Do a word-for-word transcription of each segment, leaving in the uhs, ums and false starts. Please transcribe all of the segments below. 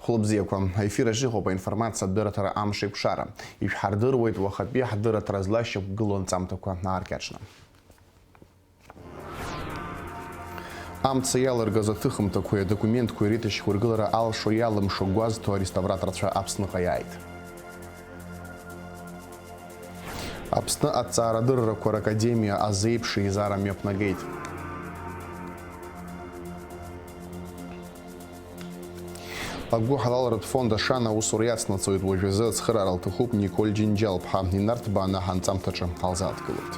Хәлыбзиақәа, аефир аҿы иҟоуп аинформациатә дырраҭара Амш еиқәшара. Ишәҳардыруеит уахатәи ҳдырраҭара злашьақәгылоу анҵамҭақәа ааркьаҿны. Амца иалыргаз аҭыхымҭақәеи адокументқәеи реиҭашьақәыргылара алшо-иалымшо гәазҭо ареставраторцәа Аԥсныҟа иааит. Аԥсны аҭҵаарадыррақәа ракадемиа азеиԥш еизара мҩаԥнагеит. Агәыҳалалратә фонд Ашана аусура иацнаҵоит, уажәазы ацхыраара лҭахуп Николь Џьынџьал-ԥҳа, инарҭбааны ҳанҵамҭаҿы ҳалзааҭгылоит.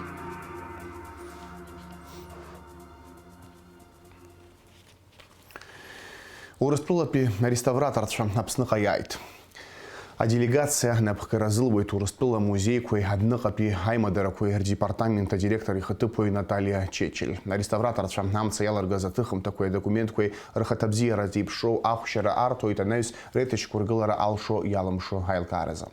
Урыстәылатәи ареставраторцәа Аԥсныҟа иааит. Аделегациа напхгара азылуеит Урыстәыла амузеиқәеи адәныҟатәи аимадарақәеи рдепартамент адиректор ихаҭыԥуаҩ Наталиа Чечель. Ареставраторцәа амца иалыргаз аҭыхымҭақәеи адокументқәеи рхаҭабзиара зеиԥшроу ахәшьара арҭоит анаҩс реиҭашьақәыргылара алшо-иалымшо аилкааразы.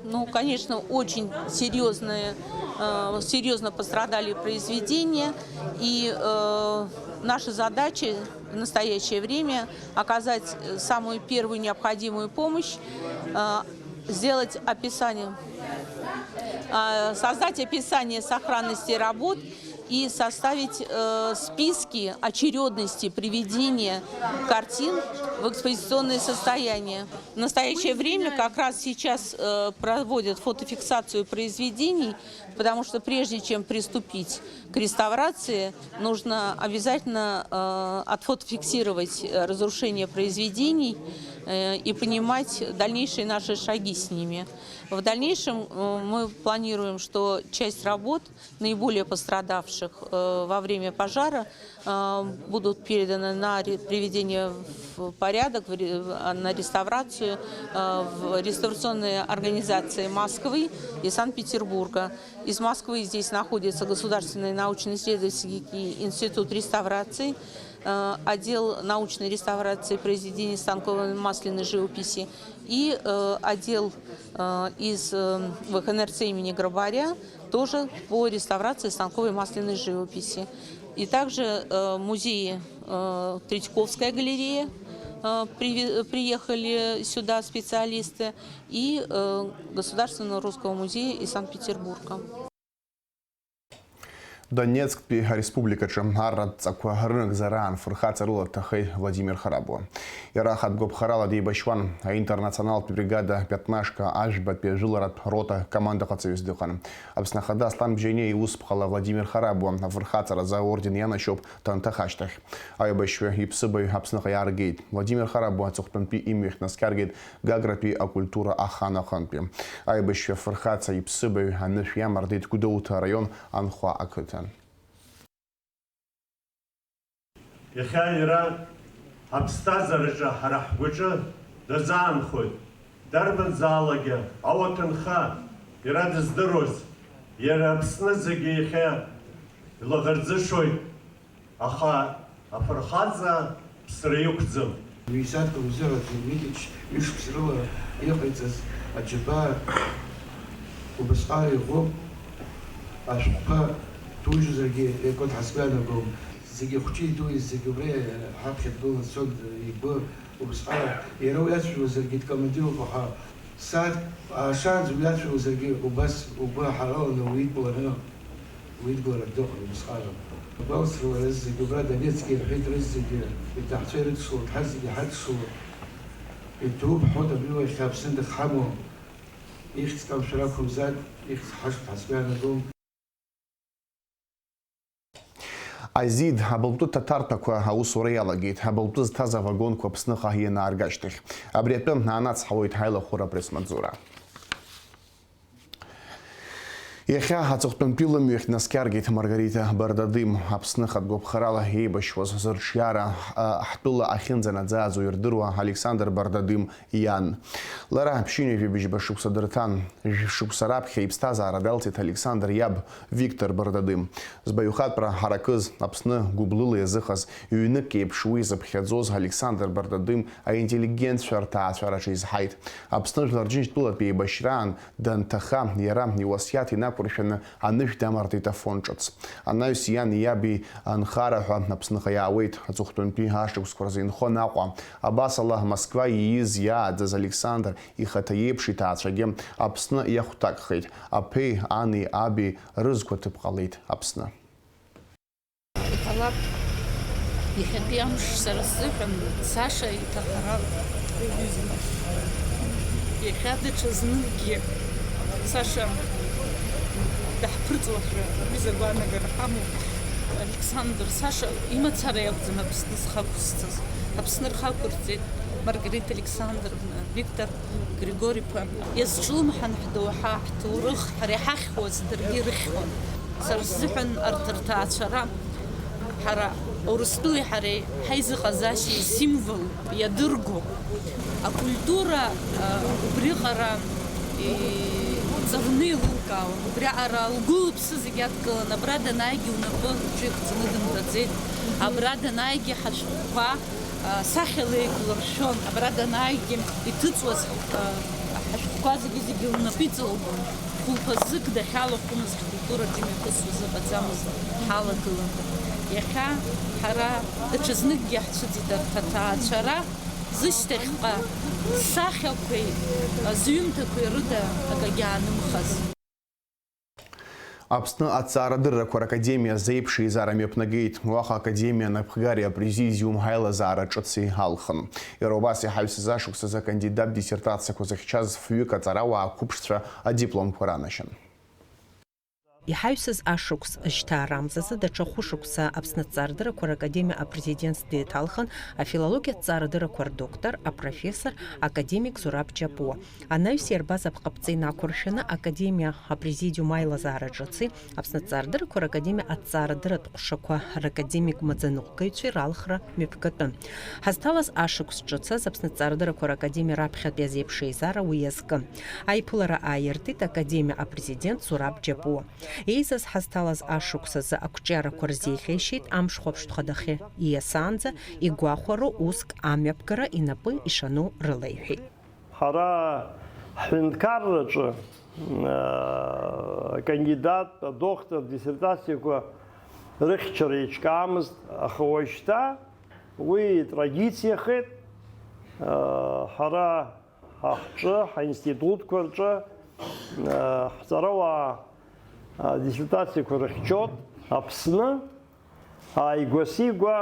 Ну, конечно, очень серьёзные, э, серьёзно пострадали произведения, и, э, наша задача в настоящее время оказать самую первую необходимую помощь, э, сделать описание, э, создать описание сохранности работ и составить, э, списки очередности приведения картин в экспозиционное состояние. В настоящее время как раз сейчас, э, проводят фотофиксацию произведений, потому что прежде чем приступить к реставрации, нужно обязательно, э, отфотофиксировать, э, разрушение произведений, э, и понимать дальнейшие наши шаги с ними. В дальнейшем, э, мы планируем, что часть работ наиболее пострадавших, э, во время пожара, э, будут переданы на ре-, приведение в порядок, в ре-, а, на реставрацию, э, в реставрационные организации Москвы и Санкт-Петербурга. Из Москвы здесь находится Государственный научно-исследовательский институт реставрации, э, отдел научной реставрации произведений станковой масляной живописи и, э, отдел, э, из, э, В Х Н Р Ц имени Грабаря, тоже по реставрации станковой масляной живописи. И также, э, музеи, э, Третьяковская галерея, э, приве-, приехали сюда специалисты, и, э, Государственного русского музея из Санкт-Петербурга. Донецктәи ареспубликаҿы арратә ҵақәа рынагӡараан фырхаҵарыла дҭахеит Владимир Харабуа. Иара хатә гәаԥхарала деибашьуан аинтернационалтә бригада Пятнашка ажәбатәи ажәыларатә рота командаҟаҵаҩыс дыҟан. Аԥсны Ахада Аслан Бжьаниа иусԥҟала Владимир Харабуа афырхаҵаразы аорден ианашьоуп данҭаха ашьҭахь. Аибашьҩы иԥсыбаҩ Аԥсныҟа иааргеит. Владимир Харабуа аҵыхәтәантәи имҩахь днаскьаргеит Гагратәи акультура ахан аҟынтәи. Аибашьҩы афырхаҵа иԥсыбаҩ анышә иамардеит Гәдоуҭа араион Анхәа ақыҭан. Иахьа иара ҳаԥсҭазаараҿы ҳара ҳгәаҿы дазаанхоит. Дарбанзаалакгьы ауаҭәанха иара дыздыруаз, иара Аԥсны зегьы иахьа илаӷырӡышоит. Аха афырхаҵа ԥсра иқәӡам. Ҩ-сааҭк рзыҳәа Дмитрич ҩышықәса рыла иҟаиҵаз аџьабаа убасҟак иӷәӷәоуп, ашәҟәқәа ҭужьызаргьы иакуа ҳазгәаанагом. Зегьы хәҷи дуи зегьы убра ҳаԥхьа дгылан дцон, игәы убасҟак иара уи ацәажәозаргьы дкомандируп, аха Сааҭ аашаанӡа уи ацәажәозаргьы, убас угәы ҳараланы уидгыланы, уидгылартә дыҟан, убасҟан. Агәалсра, уара зегьы убра Донецк ирҳәеит, рызегьы иҭаҳцәа ирыдышлоит, ҳазегьы ҳадышлоит. Иҭоуп ҳҳәоит, абри уахь Аԥсны дахьҳамоу. Ихьӡ камшәар ақәымзар, ихьӡ ҳашәҭ ҳазгәаанагом. Азид абылтәы ҭаҭарҭәақәа аусура иалагеит, абылтәы зҭаз авагонқәа Аԥсныҟа ианаарга ашьҭахь. Абри атәы аанацҳауеит ҳаилахәыра апресс-маҵзура. Иахьа аҵыхәтәантәи лымҩахь днаскьаргеит Маргарита Бардадым, Аԥсны хатә гәаԥхарала еибашьуаз зырҿиара, а, ҳтәыла ахьынӡанаӡааӡо ирдыруа Александр Бардадым иан. Лара ԥшьынҩажәи быжьба шықәса дырҭан. Жәшықәса раԥхьа иԥсҭазаара далҵит Александр иаб Виктор Бардадым. Збаҩхатәра ҳаракыз, Аԥсны гәыблыла иазыхаз ҩнык еиԥш уи зыԥхьаӡоз Александр Бардадым аинтеллигентцәа рҭаацәараҿы изҳаит. Аԥсны Жәлар Џьынџьтәылатә еибашьраан данҭаха, иара иуасиаҭ инақәшәеит. Иақәыршәаны анышә дамардеит Афон ҿыц. Анаҩс иани иаби анхара ҳәа Аԥсныҟа иаауеит. Аҵыхәтәантәи ашықәсқәа рзы инхон Аҟәа. Абасала, Москва ииз иааӡаз Александр ихаҭа иеиԥш иҭаацәагьы Аԥсны иахәҭакхеит. Аԥеи ани аби рызқәа ҭыԥ ҟалеит Аԥсны. Иҟалап, иахьатәи амш сара сзыҳәан Саша иҭахара. Иахьа даҽазныкгьы Саша даҳԥырҵуашәа уи загәаанагара ҳамоуп. Александр, Саша имацара иакәӡам Аԥсны зхы ақәызҵаз. Аԥсны рхы ақәырҵеит Маргарита Александровна, Виктор Григори-иԥа. Иазҿлымҳан ҳдоуҳа, ҳҭоурых, ҳара иҳахьуаз даргьы ирыхьуан. Сара сзыҳәан арҭ рҭаацәара, ҳара Урыстәылеи ҳареи ҳаизыҟазаашьа исимвол иадырго, акультура, а, убриаҟара иҵарны еилылкаауан, убриаҟара лгәы лыԥсы зегь адкылан, абра данааигьы лнапы лҿы иқәҵаны дымтәаӡеит, абра данааигьы ҳашәҟәқәа, а, сахьала еиқәлыршәон, абра данааигьы иҭыҵуаз, а, ҳашәҟәқәа зегьы-зегьы лнапы иҵылгон. Хәылԥазык дахьалахәымыз ҳкультураҿы имҩаԥысуаз ыҟаӡамызт, ҳалагылан. Иахьа ҳара даҽазныкгьы ҳцәыӡит арҭ аҭаацәара, зышьҭахьҟа зсахьақәеи зҩымҭақәеи рыда акагьы аанымхаз. Аԥсны аҭҵаарадыррақәа ракадемиа зеиԥш еизара мҩаԥнагеит. Уаҟа академиа анапхгареи апрезидиум ҳаилазаара ҿыци алхын. Иара убас иҳаҩсыз ашықәсазы акандидат диссертациақәа зыхьчаз фҩык аҵарауаа ақәыԥшцәа адипломқәа ранашьан. Иҳаҩсыз ашықәс жьҭаарамзазы даҽа хәышықәса Аԥсны аҭҵаарадыррақәа ракадемиа апрезидентс деиҭалхын афилологиа аҭҵаарадыррақәа рдоктор, апрофессор, академик Зураб Џьапуа. Анаҩс иарбаз апҟаԥҵа инақәыршәаны, академиа апрезидиум аилазаара ҿыци, Аԥсны аҭҵаарадыррақәа ракадемиа аҭҵаарадырратә ҟәшақәа ракадемик маӡаныҟәгаҩцәеи ралхра мҩаԥгатәын. Ҳазҭалаз ашықәс ҿыц азы Аԥсны аҭҵаарадыррақәа ракадемиа раԥхьатәи азеиԥш еизара уи иазкын. Аиԥылара ааиртит академиа апрезидент Зураб Џьапуа. Еизаз ҳазҭалаз ашықәс азы ақәҿиарақәа рзеиӷьеишьеит, амш хәаԥштә хадахьы ииасаанӡа игәахәароу уск амҩаԥгара инапы ишану рылеиҳәеит. Ҳара ҳҳәынҭқарраҿы, аа, акандидат, адоктор диссертациақәа рыхьчара еиҿкаамызт, аха уажәшьҭа уи традициахеит. Аа, ҳара ҳа ҳҿы, ҳаинститутқәа рҿы, аа, ҳҵарауаа, аа, диссертациақәа рыхьчоит Аԥсны ааигәа-сигәа.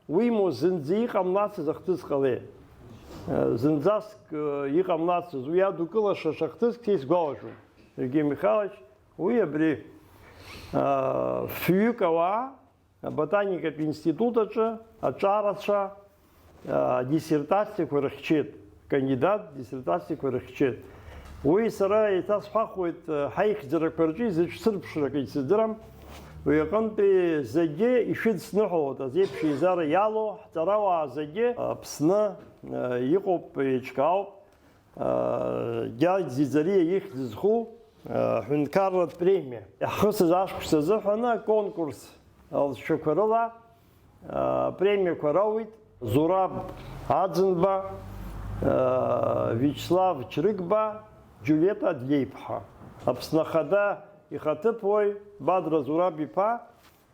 Уимоу зынӡа иҟамлацыз ахҭыс ҟалеит. Зынӡаск, э, иҟамлацыз, уи адукылаша шахҭыск са исгәалашәом. Сергеи Михайлович, уи абри, э, фҩык ауаа аботаникатә институт аҿы аҿарацәа, э, диссертациақәа рыхьчеит. Кандидат диссертациақәа рыхьчеит. Уи сара еиҭасҳәахуеит, ҳаихьӡарақәа рҿы изыцәсырԥшрак егьсыздырам. Уи аҟынтәи зегьы ишәыдсныҳәалоит, азеиԥш еизара иалоу ҳҵарауаа зегьы Аԥсны иҟоуп, еиҿкаауп. Гьаргь Ӡиӡариа ихьӡ зху ҳәынҭқарратә премиа иаҳхысыз ашықәс азыҳәаны аконкурс алҵшәақәа рыла апремиақәа роуит Зураб Аӡынба, Виачеслав Чрыгба, Џьулиета Адлеиԥҳа. Аԥсны Ахада ихаҭыԥуаҩ Бадра Зураб-иԥа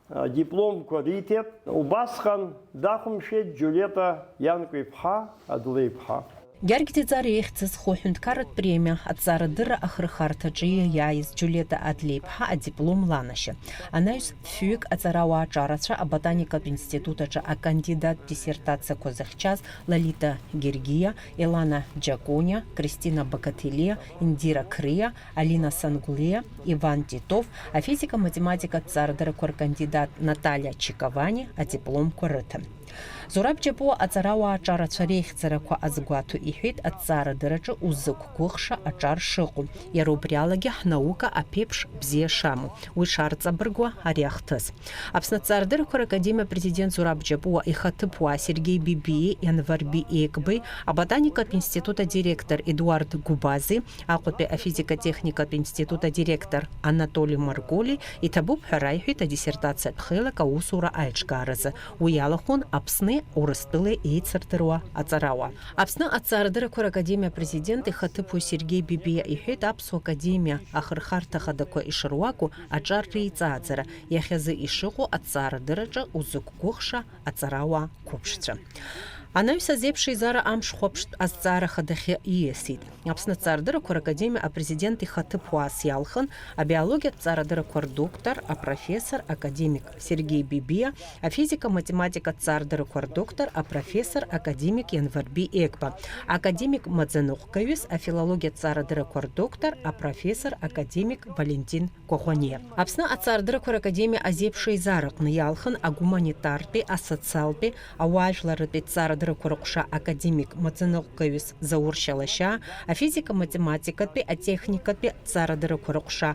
адипломқәа риҭеит. Убасҟан дахәамшәеит Џьулиета Ианкәа-иԥҳа Адлеиԥҳа. Гьаргь Ӡиӡариа ихьӡ зху аҳәынҭқарратә премиа аҭҵаарадырра ахырхарҭаҿы иаиааиз Џьулиета Адлеиԥҳа адиплом ланашьа. Анаҩс фҩык аҵарауаа аҿарацәа аботаникатә институт аҿы акандидат диссертациақәа зыхьчаз Лолита Гергиа, Елана Џьакониа, Кристина Бакателиа, Индира Қриа, Алина Сангулиа, Иван Титов, афизика-математика аҭҵаарадыррақәа ркандидат Наталиа Чиковани адипломқәа рыҭан. Зураб Џьапуа аҵарауаа аҿарацәа реихьӡарақәа азгәаҭо иҳәеит, аҭҵаарадырраҿы узықәгәыӷша аҿар шыҟоу, иара убри алагьы ҳнаука аԥеиԥш бзиа шамоу, уи шарҵабыргуа ари ахҭыс. Аԥсны аҭҵаарадыррақәа ракадемиа апрезидент Зураб Џьапуа ихаҭыԥуаа Сергеи Бибиеи Ианварби Еигбеи, аботаникатә институт адиректор Едуард Гәбази, Аҟәатәи афизика-техникатә институт адиректор Анатоли Маркули иҭабуп ҳәа раиҳәеит адиссертациатә хеилак аусура аиҿкааразы. Уи иалахәын Аԥсни Урыстәылеи еицырдыруа аҵарауаа. Аԥсны аҭҵаарадырақәа ракадемиа апрезидент ихаҭыԥуаҩ Сергеи Бебиа иҳәеит, аԥсуа академиа ахырхарҭа хадақәа ишыруаку аҿар реиҵааӡара, иахьазы ишыҟоу аҭҵаарадырраҿы узықәгәыӷша аҵарауаа қәыԥшцәа. Анаҩс азеиԥш еизара амш хәаԥштә азҵаара хадахьы ииасит. Аԥсны аҭҵаарадырақәа ракадемиа апрезидент ихаҭыԥуаас иалхын, абиологиатә ҭҵаарадырақәа рдоктор, апрофессор, академик Сергеи Бебиа, афизика-математикатә ҭҵаарадырақәа рдоктор, апрофессор, академик Ианварби Егба, академик маӡаныҟәгаҩыс, афилологиатә ҭҵаарадырақәа рдоктор, апрофессор, академик Валентин Коӷониа. Аԥсны аҭҵаарадырақәа ракадемиа азеиԥш еизараҟны иалхын агуманитартәи, асоциалтәи, ауаажәларратәи ҭҵаарадырақәа рыҟәша академик маӡаныҟәгаҩыс Заур Шьалашьаа, афизика-математикатәи, атехникатәи ҭҵаарадырақәа рыҟәша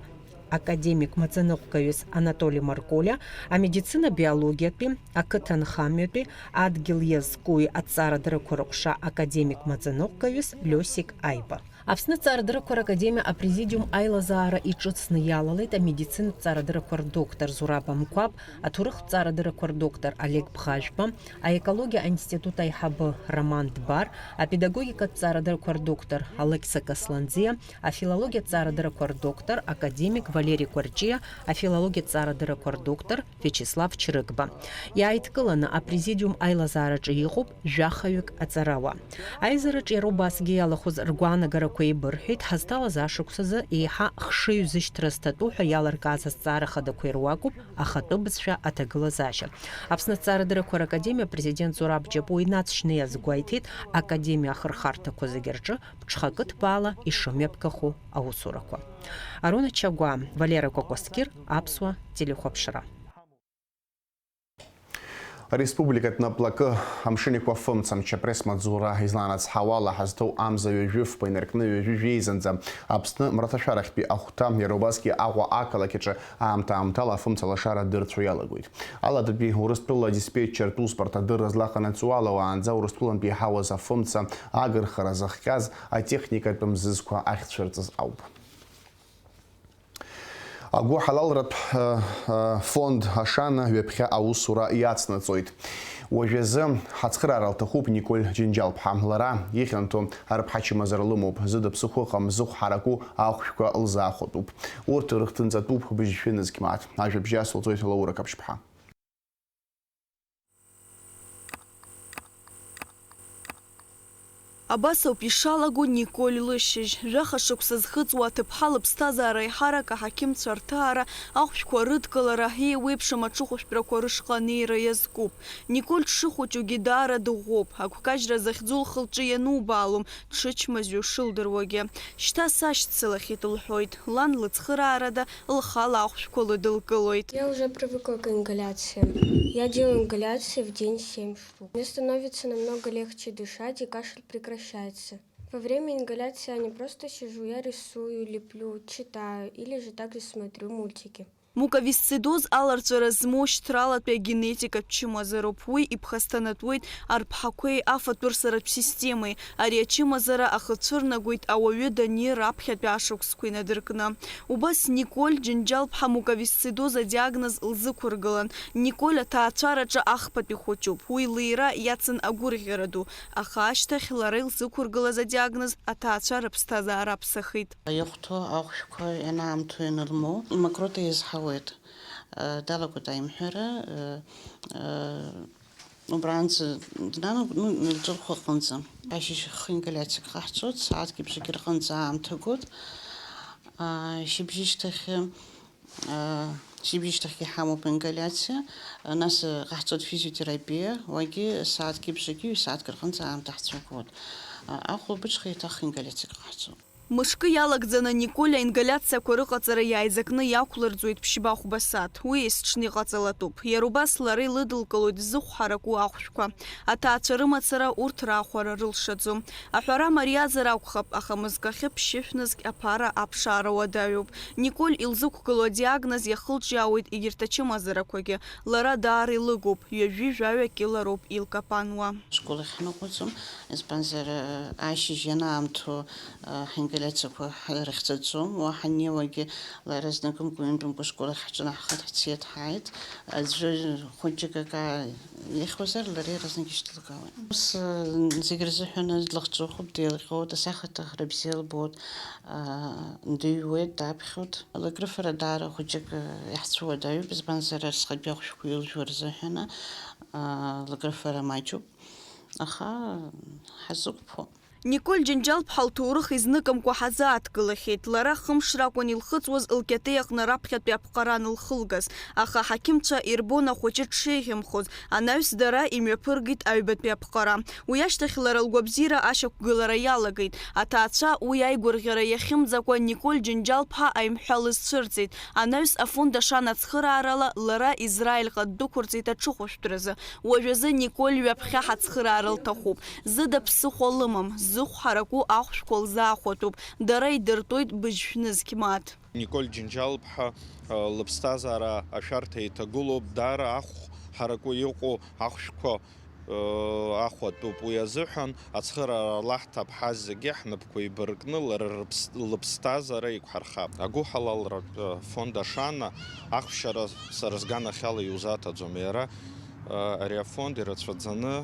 академик маӡаныҟәгаҩыс Анатоли Марколиа, амедицина-биологиатәи, ақыҭанхамҩатәи, адгьыл иазкуи аҭҵаарадырақәа рыҟәша академик маӡаныҟәгаҩыс Лиосик Аиба. Аԥсны аҭҵаарадырақәа ракадемиа апрезидиум аилазаара иҿыцны иалалеит амедицинатә ҭҵаарадырақәа рдоктор Зураб Амқәаб, аҭоурыхтә ҭҵаарадырақәа рдоктор Олег Бӷажәба, аекологиа аинститут аиҳабы Роман Дбар, апедагогикатә ҭҵаарадырақәа рдоктор Алықьса Касланӡиа, афилологиатә ҭҵаарадырақәа рдоктор, академик Валери Кәарҷиа, афилологиатә ҭҵаарадырақәа рдоктор Виачеслав Чрыгба. Иааидкыланы апрезидиум аилазаараҿы иҟоуп жәахаҩык аҵарауаа. Аизараҿы иара убасгьы иалахәыз ргәаанагарақәа еибырҳәеит, ҳазҭалаз ашықәсазы еиҳа хшыҩзышьҭра зҭатәу ҳәа иалыркааз азҵаара хадақәа ируакуп ахатәы бызшәа аҭагылазаашьа. Аԥсны аҭҵаарадырақәа ракадемиа апрезидент Зураб Џьапуа инаҵшьны иазгәеиҭеит, академиа ахырхарҭақәа зегьы рҿы ԥҽхакы ҭбаала ишымҩаԥгахо аусурақәа. Аруна Чагәаа, Валера Кәакәасқьыр, Аԥсуа телехәаԥшра. Ареспубликатә наплакы амшын еиқәа фымца, мчы апресс-маҵзура изланацҳауа ала ҳазҭоу амза ҩажәи фба инаркны ҩажәи жәеизанӡа Аԥсны мраҭашәарахьтәи ахәҭа, иара убасгьы Аҟәа ақалақь аҿы аамҭа-аамҭала афымца лашара дырцәо иалагоит. Алатәи Урыстәыла диспетчертә усбарҭа адырра злаҟанаҵо ала уаанӡа Урыстәылантәи иҳауаз афымца агырхара зыхҟьаз атехникатә мзызқәа ахьцәырҵыз ауп. Агәыҳалалратә, э, э, фонд Ашана ҩаԥхьа аусура иацнаҵоит. Уажәазы ҳацхыраара лҭахуп Николь Џьынџьал-ԥҳа. Лара ихьанҭоу арԥҳа чымазара лымоуп, зыда ԥсыхәа ыҟам, зыхә ҳараку ахәшәқәа лзаахәатәуп. Урҭ рыхҭынҵатәуп быжьшәы нызқь мааҭ. Ажәабжь асылҵоит Лаура Қаԥшьԥҳа. Абас ауп ишалаго Николь лышьыжь. Жәаха шықәса зхыҵуа аҭыԥҳа лыԥсҭазаара аиҳарак аҳақьымцәа рҭаара, ахәшәқәа рыдкылара, еиуеиԥшым аҽыхәшәтәрақәа рышҟа анеира иазкуп. Николь дшыхәыҷугьы даара дыӷәӷәоуп, агәкажьра захьӡу лхы-лҿы ианубаалом, дшычмазаҩу шылдыруагьы. Шьҭа сашьцылахьеит, лҳәоит, лан лыцхыраарада лхала ахәшәқәа лыдылкылоит. Я уже привыкла к ингаляциям. Я делаю ингаляции в день семь штук. Мне становится намного легче дышать, и кашель прекращается. Во время ингаляции я не просто сижу, я рисую, леплю, читаю или же также смотрю мультики. Муковисцидоз аларҵәара змоу шьҭралатәи агенетикатә чымазароуп. Уи иԥхасҭанатәуеит арԥҳақәеи афатәырсаратә системеи. Ари ачымазара ахы цәырнагоит ауаҩы даниир аԥхьатәи ашықәсқәа инадыркны. Убас Николь Џьынџьал-ԥҳа муковисцидоз адиагноз лзықәыргылан. Николь аҭаацәараҿы ахԥатәи хәыҷуп. Уи лиира иацын агәырӷьара ду, аха ашьҭахь лара илзықәыргылаз адиагноз аҭаацәа рыԥсҭазаара аԥсахит. Иахәҭоу ахәшәқәа ианаамҭоу ианырмоу, мокрота иазҳауеит. Далагоит аимҳәара, убранӡа днанагоит, ну, лҿырхәа аҟынӡа. Ашьыжь хы ингаляциак ҟаҳҵоит, сааҭки бжаки рҟынӡа аамҭа гоит. Шьыбжьышьҭахьы, шьыбжьышьҭахьгьы ҳамоуп ингаляциа, нас ҟаҳҵоит физиотерапиа, уагьы сааҭки бжаки, ҩ-сааҭк рҟынӡа аамҭа ҳцәыгоит. Ахәылбыҽха еиҭах ингаляциак ҟаҳҵоит. Мышкы иалагӡаны Николь аингаляциақәа рыҟаҵара иааизакны иақәлырӡуеит ԥшьба-хәба сааҭ. Уи есҽны иҟаҵалатәуп. Иара убас лара илыдылкылоит зыхә ҳараку ахәшәқәа. Аҭаацәа рымацара урҭ раахәара рылшаӡом. Аҳәара мариазар акәхап, аха мызкахьы ԥшьышә нызқь аԥара аԥшаара уадаҩуп. Николь илзықәгылоу адиагноз иахылҿиаауеит егьырҭ ачымазарақәагьы. Лара даара илыгуп, ҩажәи жәаҩа кьылароуп илкапануа. Ашкол ахь ҳныҟәаӡом, избанзар, ашьыжь ианаамҭоу, ҳингаляциа Аицақәа ҳрыхьӡаӡом, уа ҳаннеиуагьы лара зныкымкәа ҩынтәымкәа школ ахь ҳҿынаҳхеит, ҳцеит, ҳааит. Аӡәы хәыҷык акы ихьуазар, лара иаразнак ишьҭылгауан. Ус, зегь рзыҳәан длахҿыхуп, деилҟьоит, асахьаҭыхра бзиа лбоит, аа, дыҩуеит, даԥхьоит. Лакрыфара даара хәыҷык иаҳцәыуадаҩуп, избанзар, асҟатәи ахәшәқәа илжәуа рзыҳәан, аа, лакрыфара маҷуп, аха ҳазықәԥо. Николь Џьынџьал-ԥҳа лҭоурых изныкымкәа ҳазааҭгылахьеит. Лара хымш ракәын илхыҵуаз лкьатеиаҟны раԥхьатәи аԥҟара анылхылгаз, аха аҳақьымцәа ирбон ахәыҷы дшеиӷьымхоз, анаҩс дара имҩаԥыргеит аҩбатәи аԥҟара. Уи ашьҭахь лара лгәабзиара ашьақәгылара иалагеит. Аҭаацәа уи аигәырӷьара иахьымӡакәа Николь Џьынџьал-ԥҳа аимҳәа лызцәырҵит. Анаҩс афонд Ашана ацхыраарала лара Израильҟа ддәықәырҵеит аҽыхәышәтәразы. Уажәазы Николь ҩаԥхьа ҳацхыраара лҭахуп. Зыда ԥсыхәа лымам, зыхә ҳараку ахәшәқәа лзаахәатәуп. Дара идыртәоит быжьшә нызқь мааҭ. Николь Џьынџьал-ԥҳа, э, лыԥсҭазаара ашәарҭа иҭагылоуп, даара ахә ҳараку иҟоу ахәшәқәа, э, ахәатәуп. Уи азыҳәан ацхыраара лаҳҭап ҳазегьы ҳнапқәа еибаркны, лара рыԥс-, лыԥсҭазаара еиқәҳархап. Агәыҳалалратә, э, фонд Ашана ахәшьара сара сганахьала иузаҭаӡом. Иара, э, ари афонд ирацәаӡаны,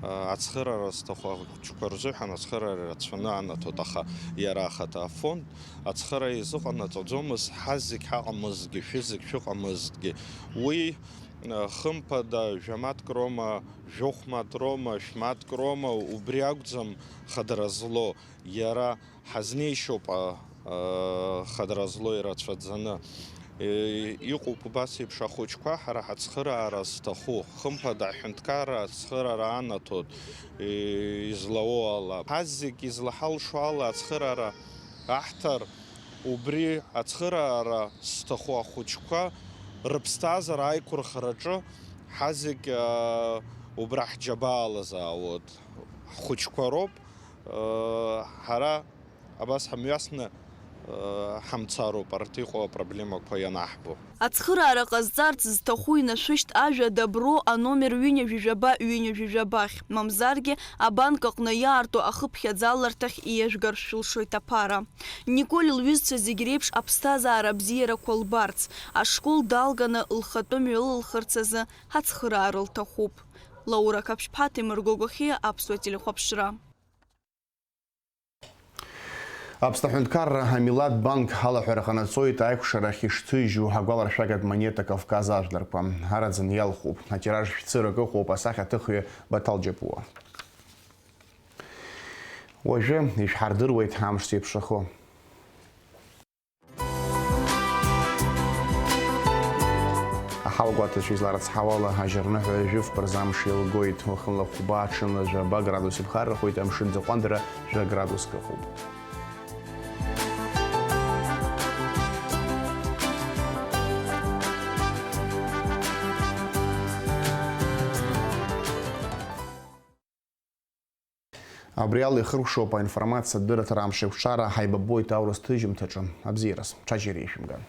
э, ацхыраара зҭаху ахәыҷқәа рзыҳәан ацхыраара рацәаны анаҭоит, аха иара ахаҭа афонд ацхыраара изыҟанаҵаӡомызт, ҳазегь ҳаҟамызҭгьы, шәызегь шәыҟамызҭгьы. Уи, э, хымԥада, жәамаҭк роума, жәохәмаҭ роума, шәмаҭк роума, убри акәӡам хадара злоу. Иара ҳазнеишьоуп, а, а, хадара злоу ирацәаӡаны. Е, иҟоуп убас еиԥш ахәыҷқәа ҳара ҳацхыраара зҭаху. Хымԥада, аҳәынҭқарра ацхыраара анаҭоит, е, излауоу ала. Ҳазегь излаҳалшо ала ацхыраара аҳҭар, убри ацхыраара зҭаху ахәыҷқәа рыԥсҭазаара аиқәырхараҿы ҳазегь, а, убра ҳџьабаа алазаауеит. Ҳхәыҷқәа роуп, а, ҳара Абас ҳамҩасны, э, ҳамцароуп, арҭ иҟоу апроблемақәа ианаҳбо. Ацхыраара ҟазҵарц зҭаху инашәышьҭ ажәа Добро аномер ҩынҩажәи жәаба, ҩынҩажәи жәабахь, мамзаргьы абанк аҟны иаарту ахыԥхьаӡаларҭахь ииажәгар шәылшоит аԥара. Николь лҩызцәа зегь реиԥш аԥсҭазаара абзиарақәа лбарц, ашкол далганы лхатәы мҩа лылхырц азы ҳацхыраара лҭахуп. Лаура Қаԥшьԥҳа, Ҭемыр Гогохиа, Аԥсуа телехәаԥшра. Аԥсны аҳәынҭқарра Амилаҭ банк алаҳәара ҟанаҵоит аиқәшарахь ишҭыжьу агәаларшәагатә монета Кавказ ажәларқәа. Араӡын иалхуп. Атираж шәцырак ыҟоуп асахьаҭыхҩы Баҭал Џьапуа. Уажәы ишәҳардыруеит амш зеиԥшрахо. Аҳауагәаҭацәа изларыцҳауала, ажьырныҳәа жәаф рзы амш еилгоит, уахынла хәба, аҽынла жәаба градус иԥхаррахоит, амшын ӡаҟәандара жәа градуск ыҟоуп. Абри ала ихыркәшоуп аинформациатә дырраҭара амшеиқәҿара, ҳаибабоит аурыс ҭыжьымҭаҿы. Абзиараз, ҽаџьара ишәымган.